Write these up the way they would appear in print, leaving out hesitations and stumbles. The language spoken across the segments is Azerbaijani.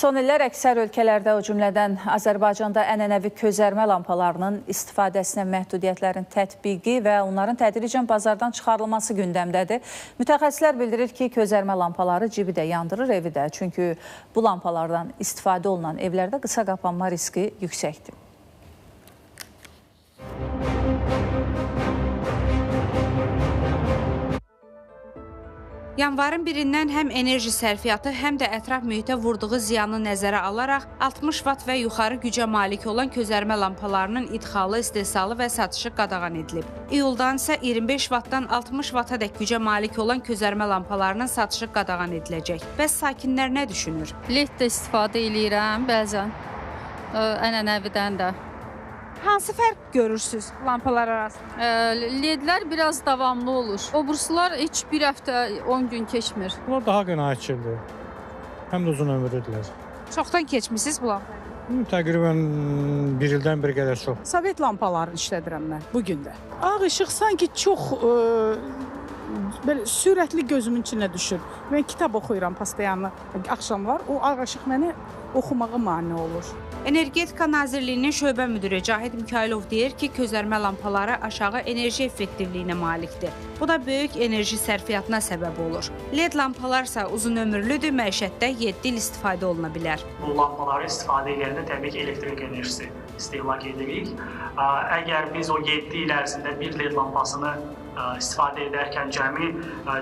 Son illər əksər ölkələrdə, o cümlədən Azərbaycanda ənənəvi közərmə lampalarının istifadəsinə məhdudiyyətlərin tətbiqi və onların tədricən bazardan çıxarılması gündəmdədir. Mütəxəssislər bildirir ki, közərmə lampaları cibi də yandırır, evi də. Çünki bu lampalardan istifadə olunan evlərdə qısa qapanma riski yüksəkdir. Yanvarın 1-dən həm enerji sərfiyyatı, həm də ətraf mühitə vurduğu ziyanı nəzərə alaraq 60 vat və yuxarı gücə malik olan közərmə lampalarının idxalı, istehsalı və satışı qadağan edilib. İyuldan isə 25 vatdan 60 vata dək gücə malik olan közərmə lampalarının satışı qadağan ediləcək. Bəs sakinlər nə düşünür? LED də istifadə eləyirəm bəzən, ənənəvidən də. Hansı fərq görürsünüz lampalar arasında? LED-lər biraz davamlı olur. Obruslar heç bir həftə 10 gün keçmir. Bunlar daha qənaətçildir. Həm də uzun ömürlüdürlər. Çoxdan keçmisiniz bu lampaları? Təqribən bir ildən bir qədər çox. Sovet lampalarını işlədirəm mən bu gün də. Ağ işıq sanki çox belə sürətli gözümün içinə düşür. Mən kitab oxuyuram pastayanlı axşamlar. O ağ işıq məni oxumağa mane olur. Energetika Nazirliyinin şöbə müdiri Cahid Mikayılov deyir ki, közərmə lampaları aşağı enerji effektivliyinə malikdir. Bu da böyük enerji sərfiyyatına səbəb olur. LED lampalar isə uzun ömürlüdür, məişətdə 7 il istifadə oluna bilər. Bu lampaları istifadə edəndə təbii ki, elektrik enerjisi istehlak edirik. Əgər biz o 7 il ərzində bir LED lampasını istifadə edərkən cəmi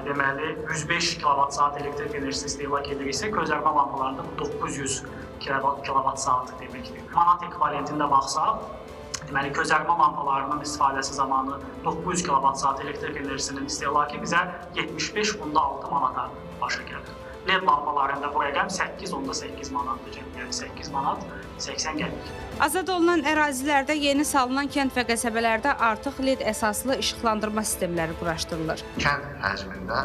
deməli 105 kilovat-saat elektrik enerjisi istehlak ediriksə, közərmə lampalarında bu 900 kilovat-saat deməkdir. Manat ekvivalentində baxsaq, deməli közərmə lampalarının istifadəsi zamanı 900 kilovat-saat elektrik enerjisinin istehlakı bizə 75,6 manata başa gəlir. LED lampalarında bu rəqəm 8,8 manatdır, yəni 8 manat 80 qəpik. Azad olunan ərazilərdə yeni salınan kənd və qəsəbələrdə artıq LED əsaslı işıqlandırma sistemləri quraşdırılır. Kənd həcmində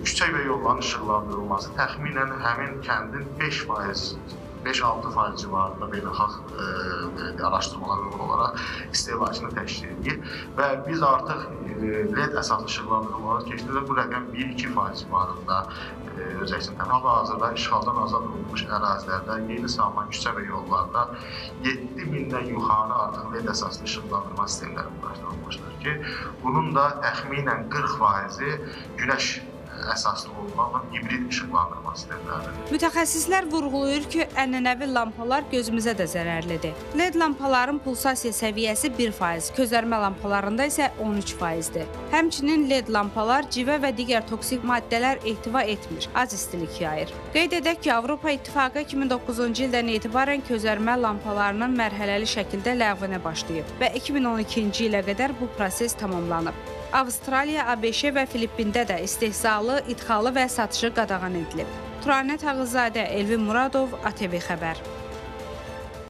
küçə və yolların işıqlandırılması təxminən həmin kəndin 5-6% civarında beynəlxalq araşdırmalara uyğun olaraq istehlakını təşkil edir və biz artıq LED əsaslı işıqlandırmalara keçdikdə bu rəqəm 1-2% civarında öz əksini tapır. Hal-hazırda işğaldan azad olunmuş ərazilərdə yeni salınan küçə və yollarda 7000-dən yuxarı artıq LED əsaslı işıqlandırma sistemləri quraşdırılmışdır ki, bunun da təxminən 40%-i günəş əsaslı olmaqla hibrid işıqlandırma sistemləridir. Mütəxəssislər vurğulayır ki, ənənəvi lampalar gözümüzə də zərərlidir. LED lampaların pulsasiya səviyyəsi 1%, közərmə lampalarında isə 13%-dir. Həmçinin LED lampalar civə və digər toksik maddələr ehtiva etmir, az istilik yayır. Qeyd edək ki, Avropa İttifaqı 2009-cu ildən etibarən közərmə lampalarının mərhələli şəkildə ləğvinə başlayıb və 2012-ci ilə qədər bu proses tamamlanıb. Avstraliya, ABŞ və Filippində də istehsalı, idxalı və satışı qadağan edilib. Turanə Tağızadə, Elvin Muradov, ATV Xəbər.